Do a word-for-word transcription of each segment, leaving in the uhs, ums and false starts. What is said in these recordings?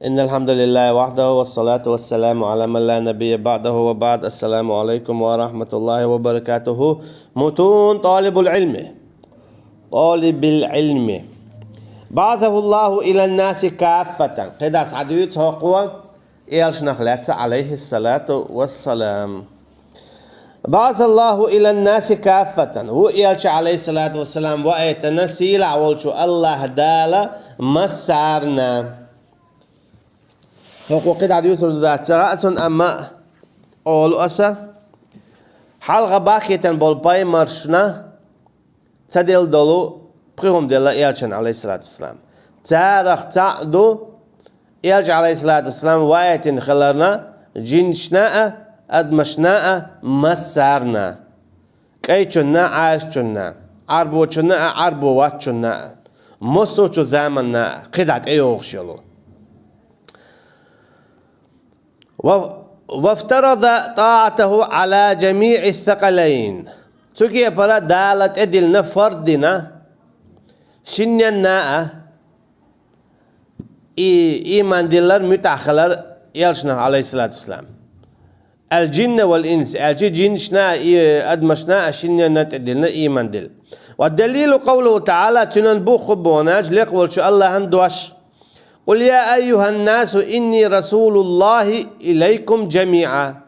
إن الحمد لله وحده والصلاة والسلام على من لا نبي بعده وبعد. السلام عليكم ورحمة الله وبركاته. متون طالب العلم. طالب العلم. بعثه الله إلى الناس كافة. КхидӀа схьадуьйцу хӀокхо элчанах лаьцна, عليه الصلاة والسلام. بعثه الله إلى الناس كافة. Ву элча, عليه الصلاة والسلام, ваийтина сийлахь волчу АллахӀ Дала массарна. ХӀокхо кхидӀа дуьйцур ду дац ца хаьа суна, амма олу аса, хьалха баххийтина болу пайхамаршна ца делла долу пхи хӀума делла элчана, عليه الصلاة والسلام. Царах цхьаъ ду, элча, عليه الصلاة والسلام, ваийтина хиларна, жинашна а, адамашна а, массарна. КӀайчунна а, Ӏаьржачунна а, Ӏарбочунна а, Ӏарбо вацчунна а, массо а чу заманна а, кхидӀа тӀейогӀуш йолу. Ва-, وافترض طاعته على جميع الثقلين. Цу кепара Дала тӀедиллина, фарз дина, шинненна а, и, ийман диллар, муьтӀахь хилар элчанах, عليه الصلاة والسلام. الجن والإنس, аьлча, жинашна а, и, адамашна а шинненна тӀедиллина ийман дилла. والدليل قوله تعالى, цуьнан бух боху аьлча, лекха волчу АллахӀан дош: قل يا أيها الناس إني رسول الله إليكم جميعا.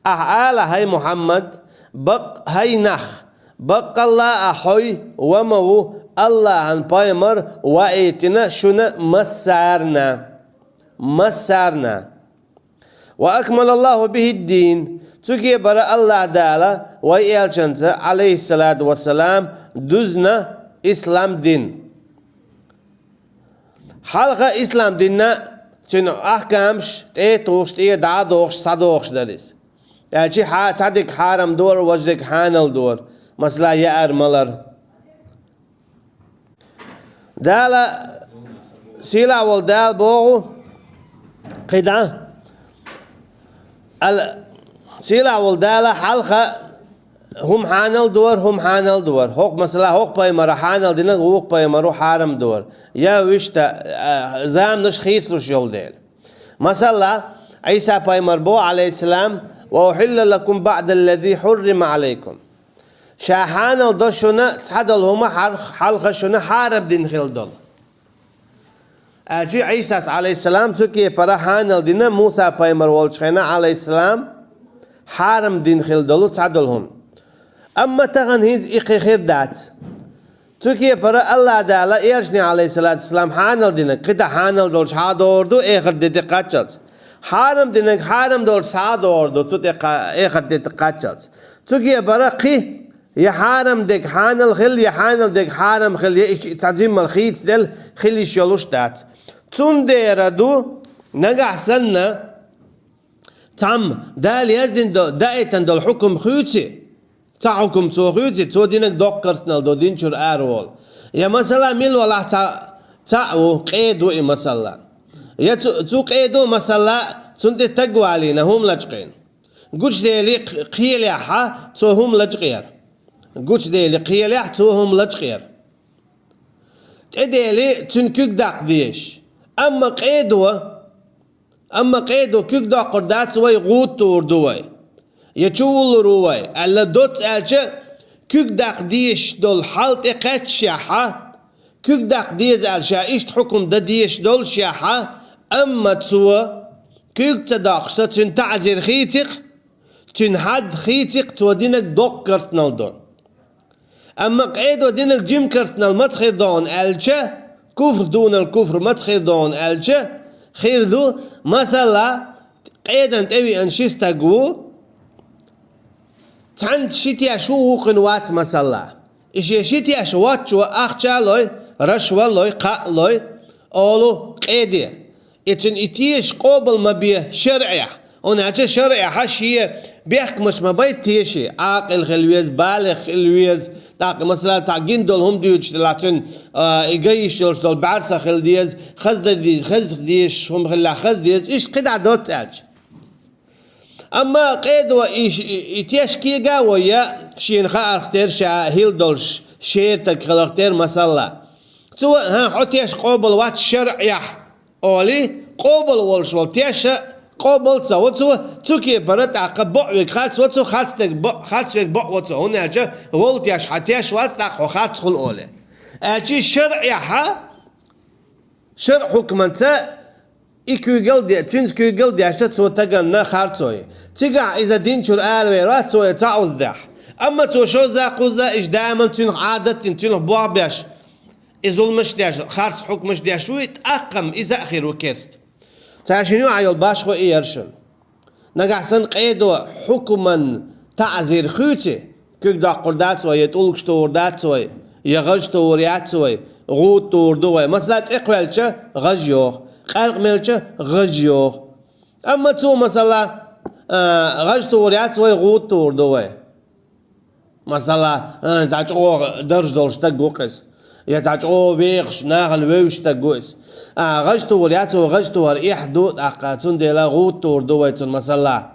Ахьа ала, хӀай Мухьаммад, бакъ-, хӀай нах, баккъалла а хьо ма ву АллахӀан пайхамар ваийтина шуна массарна. Массарна. وأكمل الله به الدين. Цу кепара АллахӀ Дала вай элчанца, عليه الصلاة والسلام, дуьзна ислам дин. Хьалха ислам динна цуьнан ахкамаш тӀе а тухуш, тӀе а дӀа а дохуш, схьадохуш дара иза. Аьлча хьа-, цхьа дерг хьарам дора, важа дерг хьанал дора, масала, яар, малар. Дала, сийлахь волу Дала боху кхидӀа, ал-, сийлахь волу Дала хьалха хӀума хьанал дора, хӀума хьанал дора. ХӀокху, масала, хӀокху пайхамара хьанал динарг вукху пайхамаро хьарам дора. Я вуьшта, а, заманаш хийцалуш йолу дела. Масала, Ӏийса пайхамар боху, عليه السلام: وأحل لكم بعض الذي حرم عليكم. Ша хьанал до шуна цхьадолу хӀума хьар-, хьалха шуна хьарам дина хилла долу. Аьлча Ӏийсас, عليه السلام, цу кепара хьанал дина, Муса пайхамар волчу хенахь, عليه السلام, хьарам дина хилла долу цхьадолу хӀума. Амма тахана хӀинца и кхин хир дац. Цу кепара АллахӀ Дала элчане, عليه الصلاة والسلام, хьанал динарг кхидӀа хьанал долуш схьадогӀур ду эхарт де тӀекхаччалц. Хьарам динарг хьарам долуш схьадогӀур ду цу тӀе кха-, эхарт де тӀекхаччалц. Цу кепара кхин я хьарам дерг хьанал хила, я хьанал дерг хьарам хила, я иштта цхьа жиммал хийцаделла хила йиш йолуш дац. Цундела ду, нагахь санна, цхьамма Дала яздина до-, даийтина долу хьукум хуьйций, цхьа хьукум цо хуьйций, цо динарг доккха керстанал до, дин чуьра араволу. Я, масала, мила валахь цхьа, цхьаъ ву, къеда ву и, масала. Я цу, цу къедо, масала, цунна тӀе стаг валийна, хӀума лачкъийна. Гучудели кх-, кхелехьа цо хӀума лачкъера. Гучудели кхелехь цо хӀума лачкъера. ТӀедели цуьнан куьг даккха дезаш. Амма къедо, амма къедо куьг доккхур дац вай, гӀуда тухур ду вай. Я чувуллур ву вай, аьлла, доцца аьлча, куьг даккха дезаш долу хьал тӀекхаьччехьа, куьг даккха деза аьлла ша иштта хьукум дан дезаш доллушехьа, амма цо куьг ца доккхуш, цуьнан таӀзир хийций-кх, цуьнан хьад хийций-кх, цо динарг доккха керстанал до. Амма къедо динарг жима керстанал маца хир ду хьуна аьлча, куфр дунал куфр маца хир ду хьуна аьлча, хир ду, масала, къедан тӀевеана ши стаг ву, цхьаьнца ши теш ву, вукхуьнан вац, масала. И шен ши теш воцчо ахча лой, рашва лой, кхаъ лой, олу къеде. И цуьнан и тешаш къобал ма бе шарӀехь. ХӀунда аьлча шарӀехь шен бехкамаш ма бай теший, Ӏакъил хила веза, балигӀ хила веза, тӀаккха, масала, цхьа гина долу хӀума дуьйцуш делахь, цуьнан, а, и ган йиш йолуш долу бӀаьрса хила деза, хаза де-, хаза дезаш хӀума хилахь, хаза деза, иштта кхидӀа доцца аьлча. Амма къедо и, и, и теш кега а вой, я шена хаарх тера ша хила долуш шера стаг хиларх тера, масала. Цо, хӀан, хьо теш къобал вац шарӀехь, олий, Къобал волуш волу теш а къобал ца во цо, цу кепара тӀаккха бакъ верг харц во цо, харц дерг бакъ, харц верг бакъ во цо, хӀунда аьлча волу теш хьан теш вац, тӀаккха хьо харц хуьлу олий. Аьлча шарӀехь, шарӀ хьукманца и куьйгалла де, цуьнца куьйгалла дешна цо таганна харцо ю. Цигахь иза дин чуьра аравер вац, цо и ца Ӏовзадехь. Амма цо шозза-кхузза иштта даиман цуьнах Ӏадат дина, цуьнах болх беш, и зуламаш деш, харц хьукмаш деш вуй, тӀаккха-м иза а хир ву керста. Цара шуна юкъахь йолу башхо и яра шуна. Нагахь санна къедо хьукман таӀзир хуьйций, куьг доккхур дац вай, я тӀулгаш тухур дац вай, я гӀаж тухур яц вай, гӀуда тухур ду вай. Масала, цӀе кхоьллича гӀаж йоху, къаьркъа мелча гӀаж йоху. Амма цо, масала, а, гӀаж тухур яц вай, гӀуда тухур ду вай. Масала, а, цхьа чӀогӀа дарж долуш стаг ву-кх иза, я цхьа чӀогӀа вехаш, нахана вевзаш стаг ву иза. А, гӀаж тухур яц вай, гӀаж тухар эхь ду, тӀаккха цундела гӀуда тухур ду вай цунна, масала.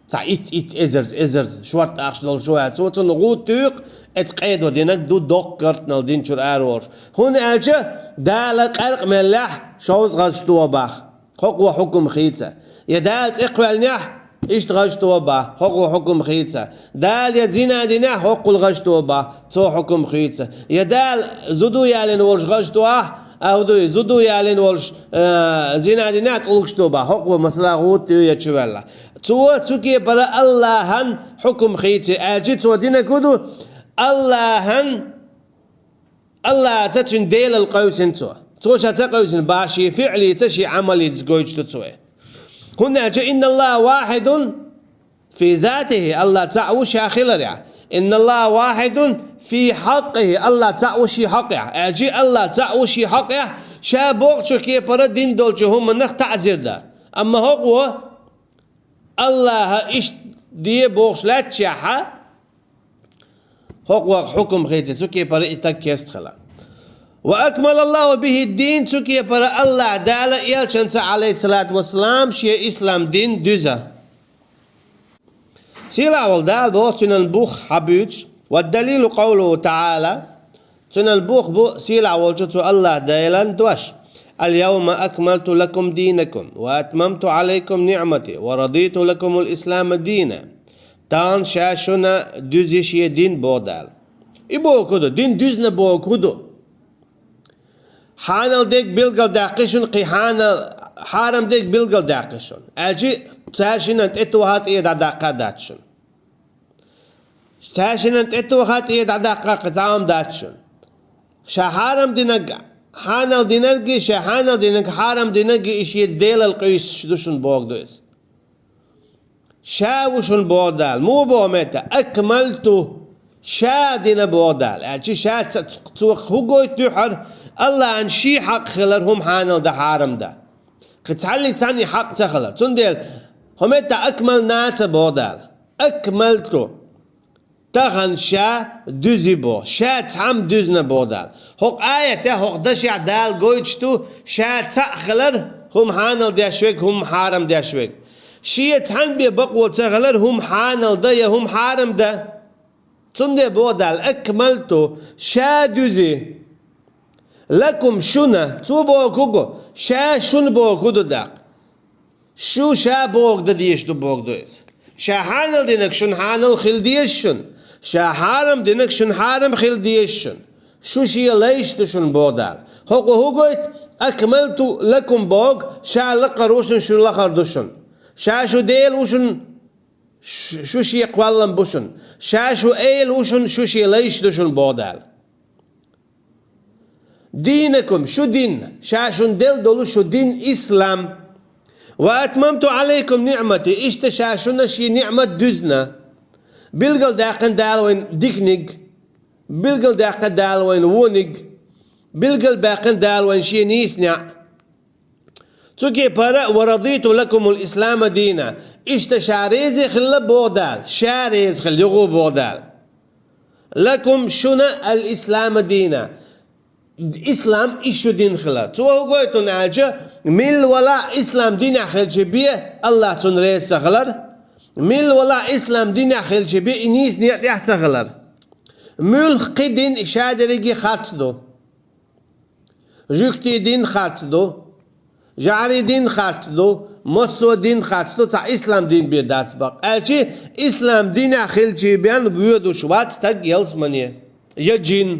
Цхьа итт, итт эзарза, эзарза шорта ахча долуш ву аьлла, цо цунна гӀуда туьйху, эцу къедо динарг ду доккха картанал дин чуьра араволуш. ХӀунда аьлча Дала къаьркъа меллехь шовзткъа гӀаж тобахь, хӀокхо хьукум хийца. Я Дала цӀе кхоьллинехь, иштта гӀаж тобахь, хӀокхо хьукум хийца. Дала я зина динехь, хӀоккхул гӀаж тобахь, цо хьукум хийца. Я Дала зуда ялийна волуш гӀаж тоахь, а, хӀун ду, зуда ялийна волуш, а, зина динехь, тӀулгаш тобахь, хӀокхо, масала, гӀуда туьйху я чувоьллу. Цо цу кепара Аллахьан хьукум хийций, аьлча цо динарг хӀун ду? Аллахьан, Аллахьаца цуьнан Делал къевсина цо. Цо ша ца къевсина бах, шен фиълица, шен Ӏамалица гойтуш ду цо. ХӀунда аьлча инна Аллаха вахьидун фи затихи, Аллах цхьаъ ву ша хиларехь. Инна Аллаха вахьидун фи хьаккъихи, Аллах цхьаъ ву шен хьакъехь. Аьлча Аллах цхьаъ ву шен хьакъехь, ша бохучу кепара дин долчу хӀуманах таӀзир дан. Амма хӀокхо Аллаха иштта де бохуш лаьтташехь, хӀокхо хьукум хийций, цу кепара и стаг керста хила. Ва акмалаллаху бихи дин, цу кепара Аллах Дала элчанца, Ӏалайхиссалату вассалам, шен ислам дин дуьзна. Сийлахь волу Дала боху цуьнан бух хьабуьйцуш, ва далилу къовлуху таӀала, цуьнан бух бу сийлахь волчу цу Аллах Делан дош: «Ал-йовма акмалту лакум динакум, ва атмамту Ӏалайкум ниӀмати, ва радиту лакумул ислама дина». Тахана ша шуна дуьзи шен дин, боху Дала. И бохург хӀун ду? Дин дуьзна бохург хӀун ду? Хьанал дерг билгалдаьккхи шуна, кхин хьанал, хьарам дерг билгалдаьккхи шуна. Аьлча цара шиннан тӀетоха, тӀера дӀадаккха дац шуна. Цара шиннан тӀетоха, тӀера дӀадаккха кхин цхьа хӀума дац шуна. Ша хьарам динарг хьанал динаргий, ша хьанал динарг хьарам динаргий, и шеца Делал къуьйсуш ду шуна, бохург ду иза. Ша ву шуна, боху Дала. Муха боху метта? Акмалту. Ша дина, боху Дала. Аьлча ша ца-, цо хӀун гойту дуьххьара? Аллахьан шен хьакъ хилар хӀума хьанал дан, хьарам дан. Кхин цхьаллиг цхьанна и хьакъ ца хилар. Цундела хӀун метта акмална ца боху Дала? Акмалту. Тахана ша дуьзи боху. Ша цхьамма дуьзна, боху Дала. ХӀокху аятехь, хӀокху дашехь Дала гойтуш ду ша цхьаъ хилар хӀума хьанал деш верг, хӀума хьарам деш верг. Шен цхьаьна бен бакъо ца хилар хӀума хьанал дан я хӀума хьарам дан. Цундела боху Дала: «Акмалту», ша дуьзи. «Лакум», шуна. Цо бохург хӀун ду? Ша шуна бохург хӀун ду даккха? Шу ша бохург дан дезаш ду, бохург ду иза. Ша хьанал динарг шуна хьанал хила дезаш шуна. Ша хьарам динарг шуна хьарам хила дезаш шуна. Шу шен лайш ду шуна, боху Дала. ХӀокхо хӀун гойту? «Акмалту лакум» бохург, ша лакхара ву шуна, шу лахара ду шуна. Ша шу Дела ву шуна, ш-, шу шен кхоллам бу шуна. Ша шу эла ву шуна, шу шен лайш ду шуна, боху Дала. «Динакум», шу дин, ша шуна делла долу шу дин ислам. «Ва атмамту Ӏалайкум ниӀмати», иштта ша шуна шен ниӀмат дуьзна. Билгалдаьккхина Дала вайна диканиг, билгалдаьккхина Дала вайна вониг, билгалбаьккхина Дала вайна шен нийса неӀ. Цу кепара: «Ва радиту лакумул ислама дина». Иштта ша реза хилла, боху Дала. Ша реза хилла, юха а боху Дала. «Лакум», шуна, «ал-ислама дина». Ислам и шу дин хилар. Цо хӀун гойту аьлча, милла валахь ислам динехь хилча бен, Аллах цунна реза ца хилар. Милла валахь ислам динехь хилча бен, и нийса некъа тӀехь ца хилар. Муьлхха кхин дин ша дерриге харц ду. Жуьгтийн дин харц ду. ЖӀарий дин харц ду, массо а дин харц ду, цхьа ислам дин бен дац бакъ. Аьлчи, ислам динехь хилчий бен воьдуш вац стаг ялсамане, я джин.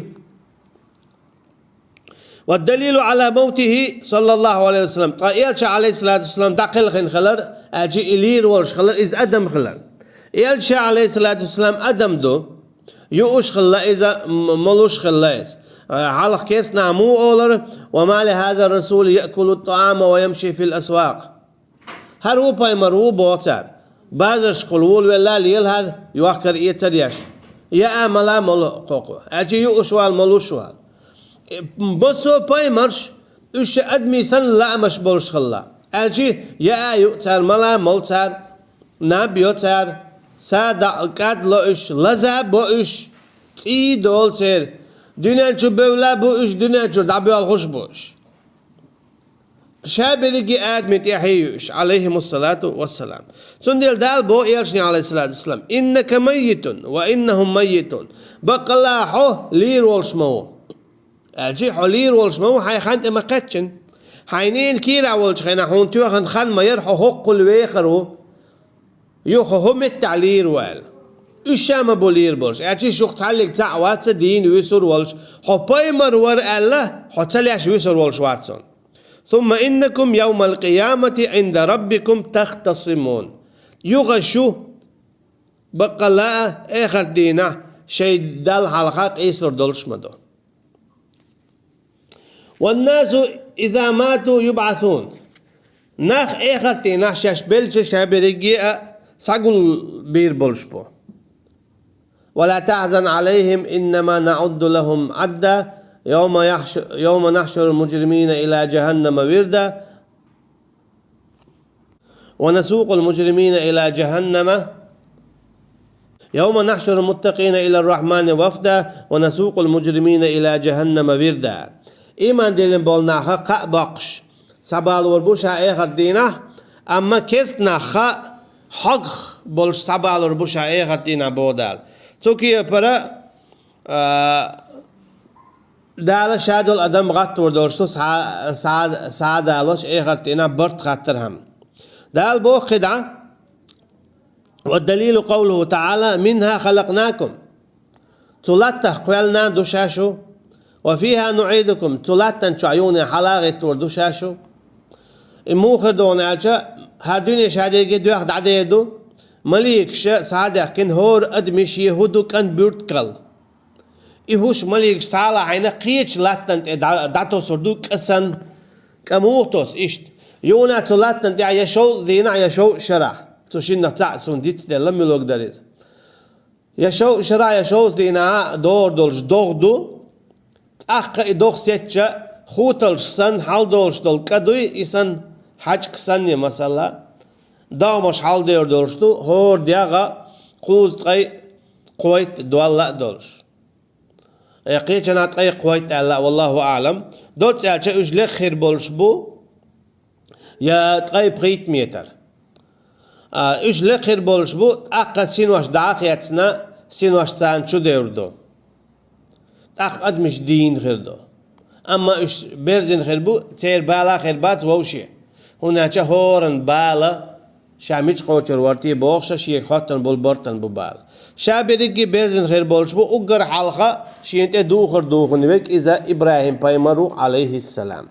والدليل على موته صلى الله عليه وسلم. Ткъа Элча, алейхиссалату вассалам, дӀакхелхина хилар, аьлчи и лийр волуш хилар, иза адам хилар. Элча, алейхиссалату вассалам, адам ду. Юуш хилла иза, м-, молуш хилла иза. Э, хьалха керстанахь муха олура: «وما لهذا الرسول يأكل الطعام ويمشي في الأسواق». ХӀара ву пайхамар ву, боху цара. Базаршкахула волавелла, лела хӀара, йохкар-эцар еш. Яа, мала, молу кхокхо. Аьлчи юуш вала, молуш вала. Э, массо а пайхамарш, уьш ша адамийн санна лаамаш болуш хилла. Аьлчи яа, юу цара, мала, молу цара, наб йо цара, са даӀа кӀад ло уьш, лаза бо уьш, цӀий долу церан. Дуьнен чу бевлла бу уьш, дуьнен чуьра дӀабоьлхуш бу уьш. Ша берриге а адамийн тӀаьхье ю уьш, алейхимуссалату вассалам. Цундела Дала боху Элчане, алейхиссалату вассалам: «إنك ميت وإنهم ميتون». Баккъалла хьо лийр волуш ма ву. Аьлчи хьо лийр волуш ма ву, хьайн хан тӀе ма кхаьччина. Хьайн ненан кийрахь волчу хенахь хьуна тоьхна хан ма яра, хьо хӀоккхул вехар ву. Юха хӀу меттехь лийр ву аьлла. Уьш ша ма бу лийр болуш. Аьлчи шух цхьаллиг цхьаъ вац ца дийна вуьсур волуш. Хьо пайхамар вара аьлла, хьо ца леш вуьсур волуш вац цунна. «ثم إنكم يوم القيامة عند ربكم تختصمون». Юха шу, баккъалла а, эхарт дийнахь шайн Далла хьалха къийсалур долуш ма ду. «والناس إذا ماتوا يبعثون». Нах эхарт дийнахь шаьш белча ша берриге а схьагулбийр болуш бу. «ولا تحزن عليهم إنما نعد لهم عدا يوم يحش-، يوم نحشر المجرمين إلى جهنم وردا». «ونسوق المجرمين إلى جهنم، يوم نحشر المتقين إلى الرحمن وفدا، ونسوق المجرمين إلى جهنم وردا». Ийман диллина болу нах кхаъ боккхуш схьабалор бу ша эхарт дийнахь, амма керстанах хьогах болуш схьабалор бу ша эхарт дийнахь, боху Дала. Цу кепара, а, Дала ша долу адам гӀаттор долуш ду, схьа-, схьа-, схьадалош эхарт дийнахь барт хаттархьама. Дала боху кхидӀа: «والدليل قوله تعالى: منها خلقناكم». Цу латтах кхоьллина ду ша шу. «وفيها نعيدكم». Цу латтана чохь юха хьала а гӀиттор ду ша шу. И муха хир ду аьлча, хӀара дуьне ша дерриге а доьхна дӀадер ду. Маликаша схьа а даьхкина, хӀора адаме шен хӀу ду кӀан буьртигал. И хӀуш маликаш схьа а лахьийна, кхечу латтана тӀе дӀа-, дӀатосур ду кӀа санна. КӀа муха тосу иштта? Юха цу латтана тӀехь я шовзткъа дийнахь, я шовзткъа шарахь. Цу шиннах цхьаъ суна дицделла, муьлург дара иза. Я шовзткъа шарахь, я шовзткъа дийнахь догӀур долуш догӀа ду. ТӀаккха и догӀа сецча, хуталш санна хьаладолуш долу кӀа дуй, и санна хьаьжкӀа санна, масала, догӀмаш хьаладер долуш ду, хӀора дегӀ а кхузткъе кхойтта долла а долуш. Э, кхечанхьа ткъе кхойтта аьлла, валлаху аълам. Доцца аьлча, уьш лекха хир болуш бу, я ткъе пхийтта метр. А, уьш лекха хир болуш бу, тӀаккха синош дӀа а хецна, синош царна чу девр ду. ТӀаккха адамаш дийна хир ду. Амма уьш берзина хир бу, церан бала а хир бац вовше. ХӀунда аьлча хӀоранна бала ша мича кхочур вара те бохуш, шега хоттун болу бартан бу бала. Ша берриге а берзина хир болуш бу, уггар хьалха шена тӀе духар духун верг иза ИбрахӀим-пайхамар ву, алейхиссалам.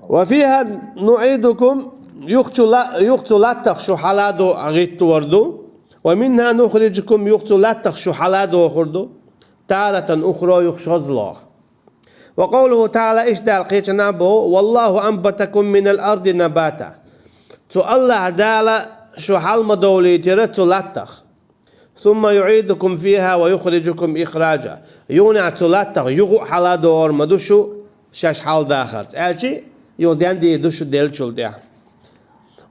«وفيها نعيدكم», юха цу ла-, юха цу латтах шу хьала а до-, гӀиттор ду. «ومنها نخرجكم», юха цу латтах шу хьала а дохур ду. «تارة أخرى», юха шозлагӀа. «وقوله تعالى», иштта Дала кхечанхьа боху: «والله أنبتكم من الأرض نباتا». Цу АллахӀ Дала шу хьал ма довлийтира цу латтах. «ثم يعيدكم فيها ويخرجكم إخراجا». Юха цу латтах юха а хьала а догӀур ма ду шу шаьш хьал дахарца. Аьлчи, юха дендийр ду шу деллачул тӀаьхьа.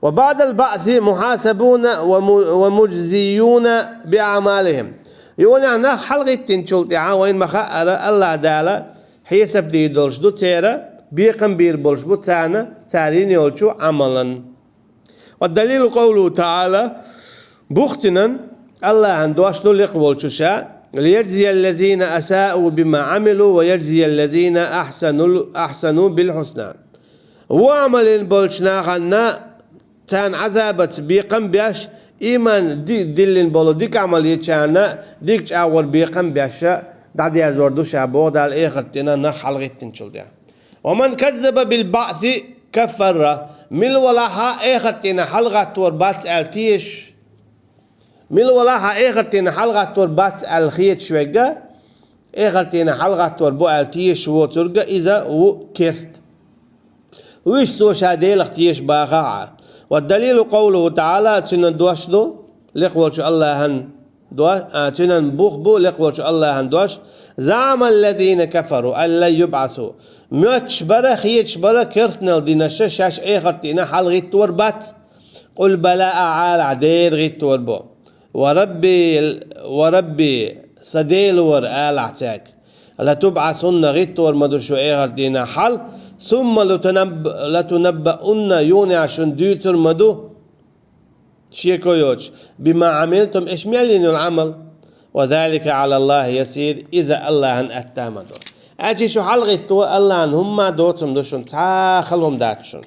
«وبعد البعث محاسبون وم-، ومجزيون بأعمالهم». Юха нах хьалагӀиттинчул тӀаьхьа вайна ма-хаъара, АллахӀ Дала хьесап дийр долуш ду церан, бекхам бийр болуш бу царна, цара йина йолчу Ӏамалан. «والدليل قوله تعالى», бухтинан АллахӀан дош ду лекха волчу ша: «ليجزي الذين أساءوا بما عملوا ويجزي الذين أحسنوا، أحسنوا بالحسنى». Во Ӏамал йина болчу нахана царна Ӏазабаца бекхам беш, ийман ди-, диллина болу дика Ӏамал йичарна дика чӀагӀор бекхам беш, дӀадерзор ду ша боху Дала эхарт дийнахь нах хьалагӀиттинчул тӀаьхьа. «Ва ман каззаба бил баъси каффара». Мила валахьа эхарт дийнахь хьалагӀаттор бац аьлла тешаш. Мила валахьа эхарт дийнахь хьалагӀаттор бац аьлла хеташ верг, эхарт дийнахь хьалагӀаттор бу аьлла тешаш воцург, иза ву керста. Вуьш цо ша Делах тешаш бахахь а. «Ва далилу къовлуху таӀала», цуьнан дош ду, лекха волчу Аллахьан дош, а, цуьнан бух бу, лекха волчу Аллахьан дош: «ЗаӀамал лазина кафару аллан юбӀасу». Моьттуш бара, хеташ бара керстанал динарш шаьш эхарт дийнахь хьалагӀиттор бац. «Къул бала», ахь алахь, дера гӀиттор бу. «Ва Рабби, ва Рабби, сан Дела вара», алахь цаьрга. «ЛатубӀасунна», гӀиттор ма ду шу эхарт дийнахь хьал, «сумма латунабб-, латунаббаунна», юха шуна дуьйцур ма ду, шеко йоцуш, «бима Ӏамилтум», аша мел йина йолу Ӏамал, «ва залика Ӏалаллахьи ясир», иза Аллахьан атта ма ду. Аьлча шу хьалагӀитто Аллахьан хӀумма доцург ду шуна, цхьа хала хӀума дац шуна.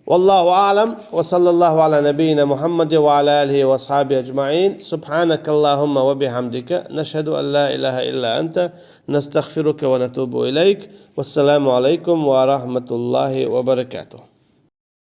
والله أعلم، وصلى الله على نبينا محمد وعلى آله وأصحابه أجمعين. سبحانك اللهم وبحمدك، نشهد أن لا إله إلا أنت، نستغفرك ونتوب إليك. والسلام عليكم ورحمة الله وبركاته.